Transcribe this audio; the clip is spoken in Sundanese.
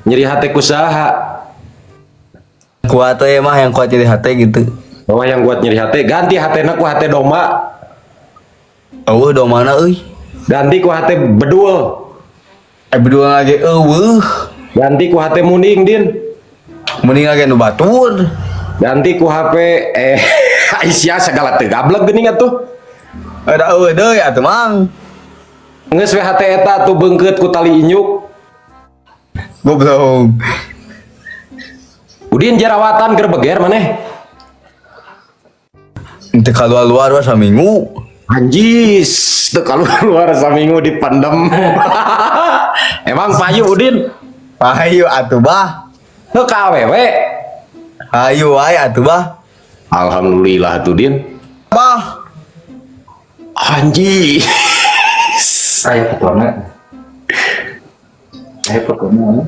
Nyeri hate ku saha? Kuat we mah yang kuat nyeri hate gitu. Oh, yang kuat nyeri hate, ganti hatena ku hate domba. Euweuh domana euy. Ganti ku hate bedul. Eh, bedul lagi euweuh. Ganti ku hate munding, Din. Mending lagi nu batur. Ganti ku HP Aisyah segala teu gablek geuning atuh. Ada euweuh deui atuh, Mang. Geus we hate eta tuh beungkeut ku tali inyuk. Goblok. Udin jerawatan keur beger maneh. Teu kaluar-luar we saminggu. Anjis, teu keluar saminggu dipendem. Emang payu, Udin? Payu atuh, Bah. Teu ka awewe. Hayu wae atuh, Bah. Alhamdulillah tuh, Din. Bah. Anjis. Aya fotona. Aya fotona.